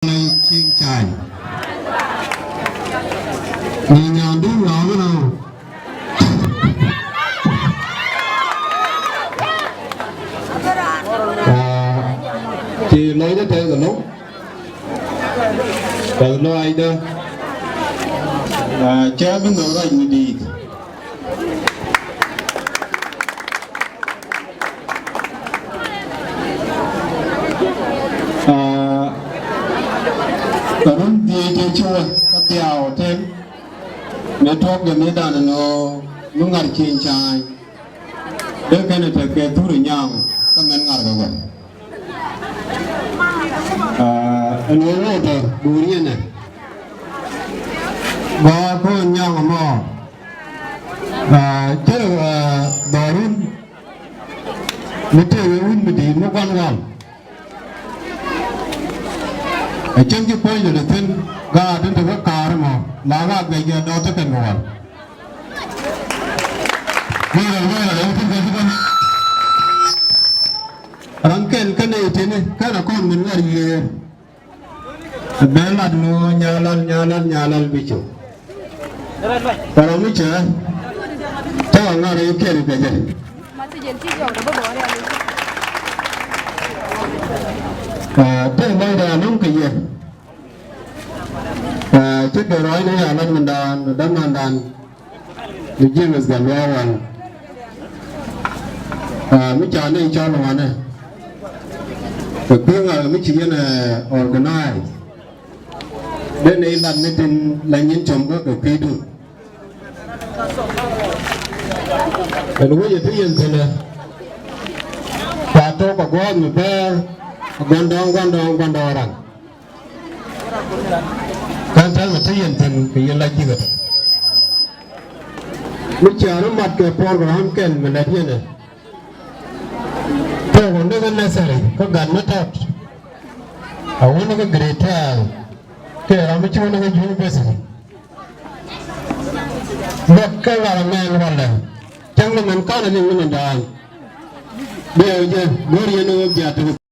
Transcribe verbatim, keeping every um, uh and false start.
Cieŋ Cany. Ni nyan duŋ ŋa̱a̱ mi na. Aa, ci lɔcdä tɛth ɛlɔ̱ŋ. Tɛth lɔcdä. Aa, cä bi nhɔk rac mi di̱i̱t. Aa, run dhieec ɛ ci wä kä dhiaw tɛn. Ni tuɔk jɛ mi dan ni ɣöö mi ŋa̱r Cieŋ Cany. Dee kɛn ɛ tekɛ thur ɛ nyaŋ kä mɛn ŋa̱r kɛ wä. Aa, ɛn ɣöö wä tɔ duur yɛn ɛ. Gɔaa kɔn nyaŋ ɛmɔ. Aa, cɛ, aa, dhɔrun mi tëë wee wut mi di̱i̱t mi gua̱n ɣɔl. Ɛ cäŋ ci puɔ̱ny lɛ thi̱n gaat in te kä ka̱a̱r ɛmɔ la ɣaak bɛ jɛ dɔɔth kä kɛn kɛ wal. Wee rɛl wee rɛl ɛn thi̱n kɛ thi̱n. Ram kɛn kä nɛy tini kɛn a kɔn min ŋa̱r yiëër. Bɛ lat ni ɣöö nyalal, nyalal, nyalal bi cu. Tɔrɔ mi cɛ tɛ ɣɔn ŋa̱r i̱ kɛl i̱ kɛ jɛ. Aa, te lɔcdɛ a luŋ kɛ yɛ. Aa, ci kɛ rɔɔcni a lat mindan, dämandan. Ni James Gatluak Wal. Aa, mi ca ni cɔl wanɛ. Kɛ kui̱ ŋa̱ mi ci yɛn ɛ organize. Dee ni lat ni tin la nyin com kä kɛ kui̱dun. Ɛn wec ɛ ti yɛn thi̱n ɛ. Ca tok kɛ gua̱a̱th mi bɛɛr. Gua̱ndɔɔŋ, gua̱ndɔɔŋ, gua̱ndɔɔŋ ran. Ka̱n tɛ̈th mi te yɛn thi̱n kɛ yɛn la ji̱ kɛ tɔ̱. Mi cɛ ri mat kɛ program kɛn mi lät yɛn ɛ. Tɔk wä ni kɛ nursery kä gat mi tɔt. A wä ni kɛ grade twelve. Kɛ ram mi ci wä ni kɛ university. Bäk kɛ lar mɛn walɛ. Cäŋ ni mɛn ka̱n a liŋ ni mɛn da̱a̱n. Biɛ wä jɛ go̱r yɛn ni wä biat.